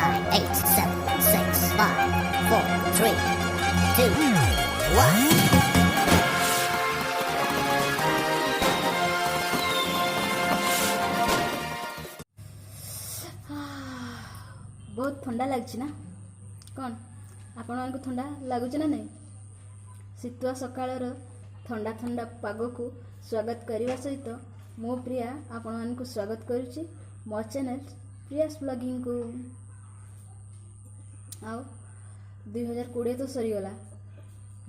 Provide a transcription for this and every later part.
9, 8, 7, 6, 5, 4, 3, 2, 1. ବହୁତ ଥଣ୍ଡା ଲାଗୁଛି ନା କ'ଣ? ଆପଣମାନଙ୍କୁ ଥଣ୍ଡା ଲାଗୁଛି ନା ନାହିଁ? ଶୀତୁଆ ସକାଳର ଥଣ୍ଡା ଥଣ୍ଡା ପାଗକୁ ସ୍ୱାଗତ କରିବା ସହିତ ମୁଁ ପ୍ରିୟା ଆପଣମାନଙ୍କୁ ସ୍ୱାଗତ କରୁଛି ମୋ ଚ୍ୟାନେଲ୍ ପ୍ରିୟାସ୍ ବ୍ଲଗିଂକୁ। ଆଉ 2020 ତ ସରିଗଲା,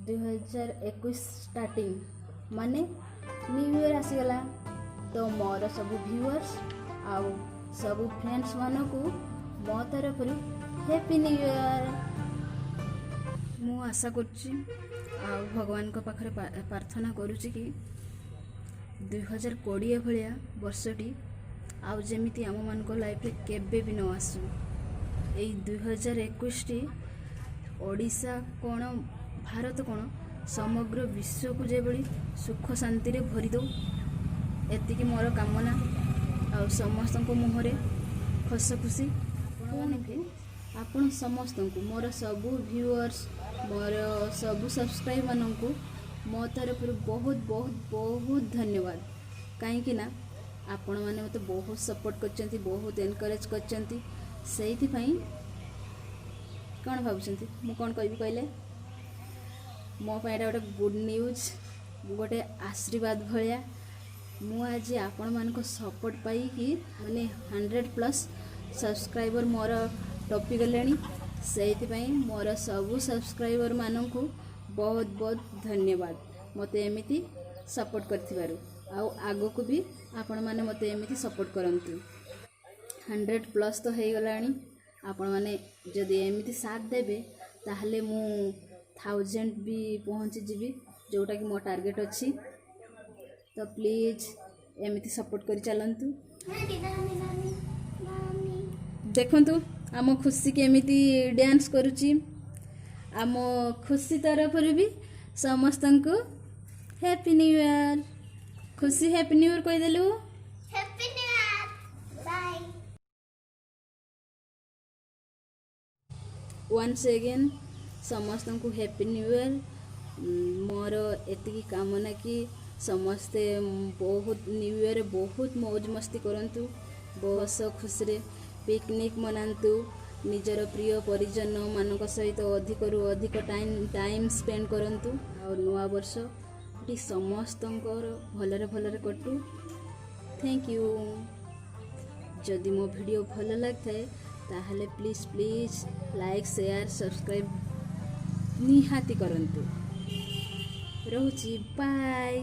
2021 ଷ୍ଟାର୍ଟିଂ ମାନେ ନ୍ୟୁ ଇୟର୍ ଆସିଗଲା। ତ ମୋର ସବୁ ଭିଉଅର୍ସ ଆଉ ସବୁ ଫ୍ରେଣ୍ଡସ୍ମାନଙ୍କୁ ମୋ ତରଫରୁ ହ୍ୟାପି ନ୍ୟୁ ଇୟର୍। ମୁଁ ଆଶା କରୁଛି ଆଉ ଭଗବାନଙ୍କ ପାଖରେ ପ୍ରାର୍ଥନା କରୁଛି କି 2020 ଭଳିଆ ବର୍ଷଟି ଆଉ ଯେମିତି ଆମମାନଙ୍କ ଲାଇଫ୍ରେ କେବେ ବି ନ ଆସୁ। ଏଇ 2021ଟି ଓଡ଼ିଶା କ'ଣ, ଭାରତ କ'ଣ, ସମଗ୍ର ବିଶ୍ୱକୁ ଯେଭଳି ସୁଖ ଶାନ୍ତିରେ ଭରିଦେଉ, ଏତିକି ମୋର କାମନା। ଆଉ ସମସ୍ତଙ୍କ ମୁହଁରେ ହସ ଖୁସି। ଆପଣମାନଙ୍କୁ, ଆପଣ ସମସ୍ତଙ୍କୁ, ମୋର ସବୁ ଭିଉଅର୍ସ, ମୋର ସବୁ ସବସ୍କ୍ରାଇବରମାନଙ୍କୁ ମୋ ତରଫରୁ ବହୁତ ବହୁତ ବହୁତ ଧନ୍ୟବାଦ। କାହିଁକି ନା ଆପଣମାନେ ମୋତେ ବହୁତ ସପୋର୍ଟ କରିଛନ୍ତି, ବହୁତ ଏନକରେଜ୍ କରିଛନ୍ତି। ସେଇଥିପାଇଁ କ'ଣ ଭାବୁଛନ୍ତି ମୁଁ କ'ଣ କହିବି କହିଲେ? ମୋ ପାଇଁ ଏଇଟା ଗୋଟେ ଗୁଡ଼୍ ନ୍ୟୁଜ୍, ଗୋଟେ ଆଶୀର୍ବାଦ ଭଳିଆ। ମୁଁ ଆଜି ଆପଣମାନଙ୍କ ସପୋର୍ଟ ପାଇକି ମାନେ 100+ ସବସ୍କ୍ରାଇବର ମୋର ଟପିଗଲେଣି। ସେଇଥିପାଇଁ ମୋର ସବୁ ସବସ୍କ୍ରାଇବରମାନଙ୍କୁ ବହୁତ ବହୁତ ଧନ୍ୟବାଦ ମୋତେ ଏମିତି ସପୋର୍ଟ କରିଥିବାରୁ। ଆଉ ଆଗକୁ ବି ଆପଣମାନେ ମୋତେ ଏମିତି ସପୋର୍ଟ କରନ୍ତୁ। 100+ ତ ହେଇଗଲାଣି। ଆପଣମାନେ ଯଦି ଏମିତି ସାଥ ଦେବେ, ତାହେଲେ ମୁଁ 1000 ବି ପହଞ୍ଚିଯିବି, ଯେଉଁଟାକି ମୋ ଟାର୍ଗେଟ୍ ଅଛି। ତ ପ୍ଲିଜ୍ ଏମିତି ସପୋର୍ଟ କରି ଚାଲନ୍ତୁ। ଦେଖନ୍ତୁ ଆମ ଖୁସି କେମିତି ଡ୍ୟାନ୍ସ କରୁଛି। ଆମ ଖୁସି ତରଫରୁ ବି ସମସ୍ତଙ୍କୁ ହ୍ୟାପି ନ୍ୟୁ ଇୟର୍। ଖୁସି, ହ୍ୟାପି ନ୍ୟୁ ଇୟର୍ କହିଦେଲୁ। Happy New Year! Bye. Once again ସମସ୍ତଙ୍କୁ ହ୍ୟାପି ନ୍ୟୁ ଇୟର୍। ମୋର ଏତିକି କାମନା କି ସମସ୍ତେ ବହୁତ ନ୍ୟୁ ଇୟର୍ରେ ବହୁତ ମୌଜ ମସ୍ତି କରନ୍ତୁ, ବହୁତ ଖୁସିରେ ପିକନିକ୍ ମନାନ୍ତୁ, ନିଜର ପ୍ରିୟ ପରିଜନମାନଙ୍କ ସହିତ ଅଧିକରୁ ଅଧିକ ଟାଇମ୍ ଟାଇମ୍ ସ୍ପେଣ୍ଡ କରନ୍ତୁ ଆଉ ନୂଆ ବର୍ଷଟି ସମସ୍ତଙ୍କର ଭଲରେ ଭଲରେ କଟୁ। Thank you. ଯଦି ମୋ ଭିଡ଼ିଓ ଭଲ ଲାଗିଥାଏ, ତାହେଲେ please please like, share, subscribe ନିହାତି କରନ୍ତୁ। ରହୁଛି, ବାଏ।